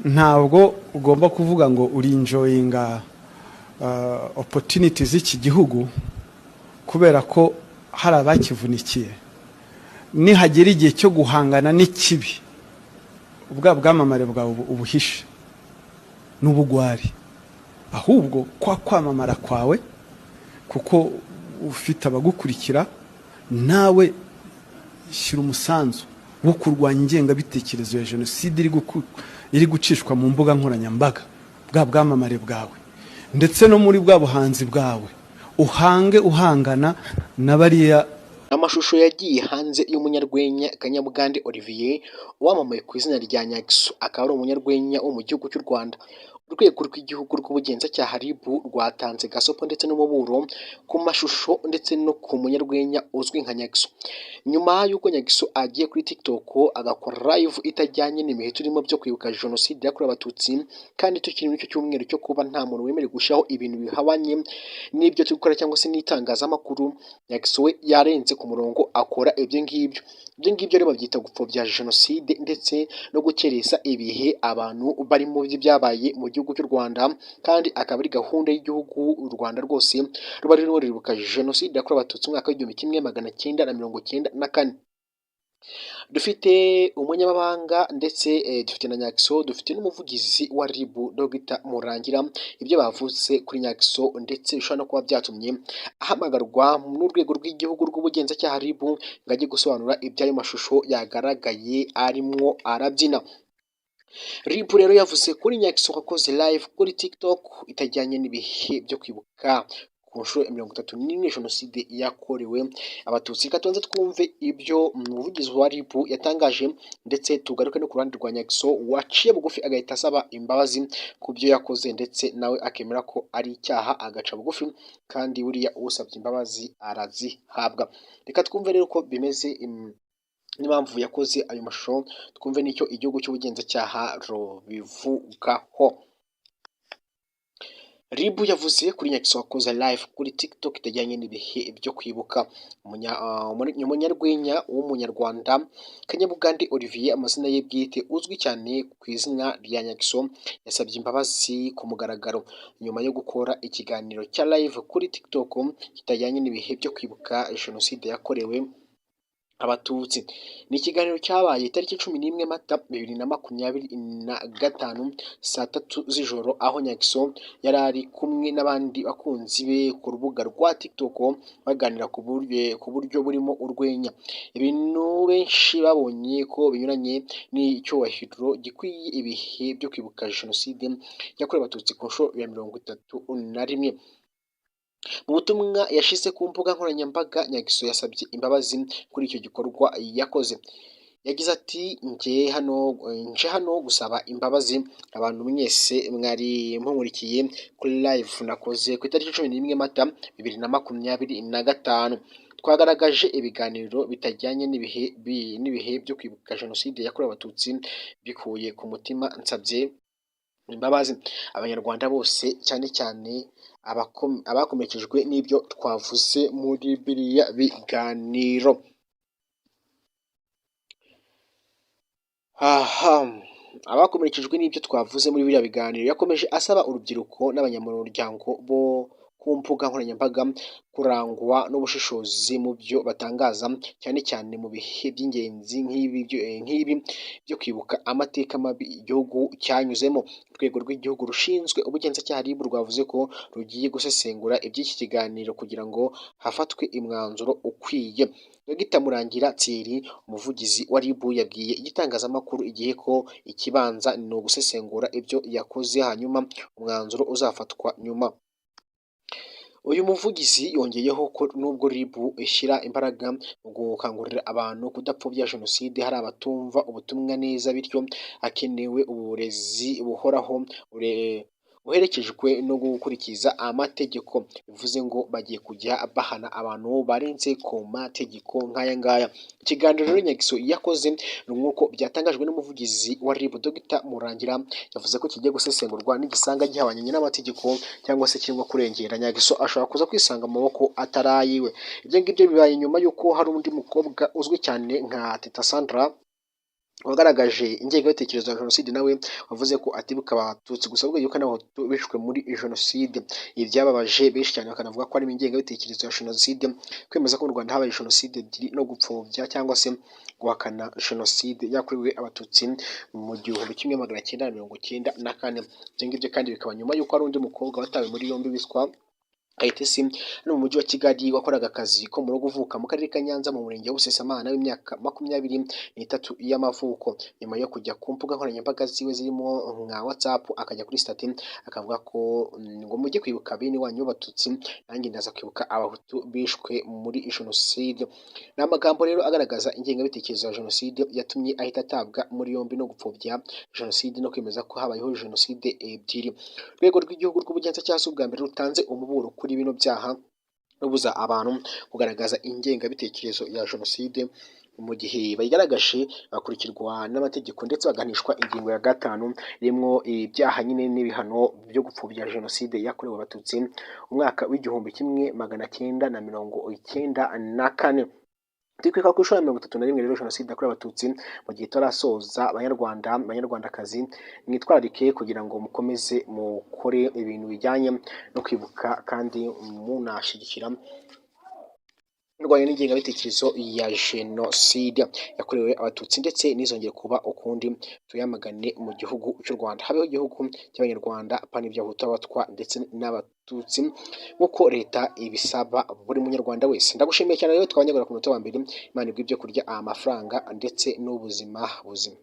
Ntabwo ugomba kuvuga ngo uri enjoyinga opportunity z'iki gihugu kubera ko hari abakivunikiye. Nihagera igihe cyo guhangana n'ikibi, bwa bwamamare bwawe ubuhishe n'ubugwari, ahubwo kwa kwamamara kwawe, kuko ufite abagukurikira, nawe shyira umusanzu wo kurwanya ingengabitekerezo ya jenoside iri gucishwa mu mbuga nkoranyambaga. Bwa bwamamare bwawe ndetse no muri bwa buhanzi bwawe, uhange uhangana na bariya. Amashusho yagiye hanze y'umunyarwenya Kanyabugande Olivier wamamaye ku izina rya Nyaxo, akaba ari umunyarwenya wo mu gihugu cy'u Rwanda. Urwego rw'Igihugu rw'Ubugenzacyaha RIB rwatanze gasopo ndetse n'umuburo ku mashusho ndetse no ku munyarwenya uzwi nka Nyaxo. Nyuma y'uko Nyaxo agiye kuri TikTok agakora live itajyanye n'ibihe turimo byo kwibuka Jenoside yakorewe Abatutsi, kandi tukiri muri icyo cyumweru cyo kuba nta muntu wemerewe gushyiraho ibintu bihabanye n'ibyo turi gukora cyangwa se n'itangazamakuru, Nyaxo we yarenze ku murongo akora ibyo ngibyo. Ibyo ngibyo rero babyita gupfobya Jenoside ndetse no gukeresa ibihe abantu barimo by'ibyabaye mu gihugu cy'u Rwanda, kandi akaba ari gahunda y'igihugu u Rwanda rwose ruba rurimo ruribuka Jenoside yakorewe Abatutsi mu mwaka w'1994. Dufite umunyamabanga ndetse dufite na Nyaxo, dufite n'umuvugizi wa RIB, Dr Murangira, ibyo bavuze kuri Nyaxo ndetse bishobora no kuba byatumye ahamagarwa n'Urwego rw'Igihugu rw'Ubugenzacyaha RIB ngo ajye gusobanura iby'ayo mashusho yagaragaye arimwo arabyina. RIB rero yavuze kuri Nyaxo wakoze live kuri TikTok itajyanye n'ibihe byo kwibuka ku nshuro ya 31 Jenoside yakorewe Abatutsi. Reka tubanze twumve ibyo umuvugizi wa RIB yatangaje, ndetse tugaruke no ku ruhande rwa Nyaxo waciye bugufi agahita asaba imbabazi ku byo yakoze, ndetse nawe akemera ko ari icyaha, agaca bugufi, kandi buriya usabye imbabazi arazihabwa. Reka twumve rero uko bimeze n'impamvu yakoze ayo mashusho, twumve n'icyo igihugu cy'ubugenzacyaha rubivugaho. RIB yavuze kuri Nyaxo wakoze live kuri TikTok itajyanye n'ibihe byo kwibuka. Umunyarwenya w'Umunyarwanda Kanyabugande Olivier, amazina ye bwite, uzwi cyane ku izina rya Nyaxo, yasabye imbabazi ku mugaragaro nyuma yo gukora ikiganiro cya live kuri TikTok kitajyanye n'ibihe byo kwibuka Jenoside yakorewe Abatutsi. Ni ikiganiro cyabaye tariki 11 Mata 2025 saa 3 z'ijoro, aho Nyaxo yari ari kumwe n'abandi bakunzi be ku rubuga rwa TikTok baganira ku buryo burimo urwenya. Ibintu benshi babonye ko binyuranye n'icyubahiro gikwiye ibihe byo kwibuka Jenoside yakorewe Abatutsi ku nshuro ya 31. Mu butumwa yashyize ku mbuga nkoranyambaga, Nyaxo yasabye imbabazi kuri icyo gikorwa yakoze. Yagize ati: "Nje hano, nje hano gusaba imbabazi abantu mwese mwari munkurikiye kuri live nakoze ku itariki 11 Mata 2025. Twagaragaje ibiganiro bitajyanye n'ibihe byo kwibuka Jenoside yakorewe Abatutsi. Bikuye ku mutima nsabye imbabazi Abanyarwanda bose, cyane cyane abakomerekejwe n'ibyo twavuze muri biriya biganiro." Aha, abakomerekejwe n'ibyo twavuze muri biriya biganiro. Yakomeje asaba urubyiruko n'abanyamuryango bo ku mbuga nkoranyambaga kurangwa n'ubushishozi mu byo batangaza, cyane cyane mu bihe by'ingenzi nk'ibi byo kwibuka amateka mabi igihugu cyanyuzemo. Urwego rw'Igihugu rushinzwe Ubugenzacyaha RIB rwavuze ko rugiye gusesengura iby'iki kiganiro kugira ngo hafatwe umwanzuro ukwiye. Dr Murangira Thierry, umuvugizi wa RIB, yabwiye igitangazamakuru Igihe ko ikibanza ni ugusesengura ibyo yakoze, hanyuma umwanzuro uzafatwa nyuma. Uyu muvugizi yongeyeho ko nubwo RIB ishyira imbaraga mu gukangurira abantu kudapfobya Jenoside, hari abatumva ubutumwa neza, bityo hakenewe uburezi buhoraho buherekejwe no gukurikiza amategeko. Bivuze ngo bagiye kujya bahana abantu barenze ku mategeko nk'aya ngaya. Ikiganiro rero Nyaxo yakoze, nk'uko byatangajwe n'umuvugizi wa RIB Dr Murangira, yavuze ko kigiye gusesengurwa, n'igisanga gihabanye n'amategeko cyangwa se kirimo kurengera, Nyaxo ashobora kuza kwisanga mu maboko atari ayiwe. Ibyo ngibyo bibaye nyuma y'uko hari undi mukobwa uzwi cyane nka Teta Sandra. Wagaragaje ingengabitekerezo ya jenoside nawe wavuze ko atibuka Abatutsi gusa, ahubwo yibuka n'Abahutu bishwe muri jenoside. Ibi byababaje benshi cyane, bakanavuga ko harimo ingengabitekerezo ya jenoside, kwemeza ko mu Rwanda habaye jenoside ebyiri no gupfobya cyangwa se guhakana jenoside yakorewe Abatutsi mu 1994. Ibyo ngibyo kandi bikaba nyuma y'uko hari undi mukobwa watawe muri yombi witwa Kayitesi no mu mujyi wa Kigali, wakoraga akazi ko mu rugo, uvuka mu karere ka Nyanza mu murenge wa Busasamana, w'imyaka 23 y'amavuko, nyuma yo kujya ku mbuga nkoranyambaga ziwe zirimo nka WhatsApp, akajya kuri status akavuga ko ngo mujye kwibuka bene wanyu b'Abatutsi, nanjye ndaza kwibuka Abahutu bishwe muri jenoside. Ni amagambo rero agaragaza ingengabitekerezo ya jenoside yatumye ahita atabwa muri yombi no gupfobya jenoside no kwemeza ko habayeho jenoside ebyiri. Urwego rw'Igihugu rw'Ubugenzacyaha si ubwa mbere rutanze umuburo kuri bino byaha, rubuza abantu kugaragaza ingengabitekerezo ya jenoside. Mu gihe bayigaragaje bakurikirwa n'amategeko ndetse bagahanishwa ingingo ya 5 irimo ibyaha nyine n'ibihano byo gupfobya jenoside yakorewe Abatutsi umwaka w'1994. Turi kwibuka ku nshuro ya 31 rero jenoside yakorewe Abatutsi. Mu gihe turasoza, Banyarwanda, Banyarwandakazi, mwitwararike kugira ngo mukomeze mukore ibintu bijyanye no kwibuka kandi munashyigikira kurwanya n'ingengabitekerezo ya jenoside yakorewe Abatutsi, ndetse ntizongere kuba ukundi. Tuyamagane mu gihugu cy'u Rwanda, habeho igihugu cy'Abanyarwanda, apana iby'Abahutu, Abatwa ndetse n'Abatutsi, nk'uko leta ibisaba buri munyarwanda wese. Ndagushimiye cyane rero, twabanyagura ku munota wa mbere. Imana iguhe ibyo kurya, amafaranga ndetse n'ubuzima buzima.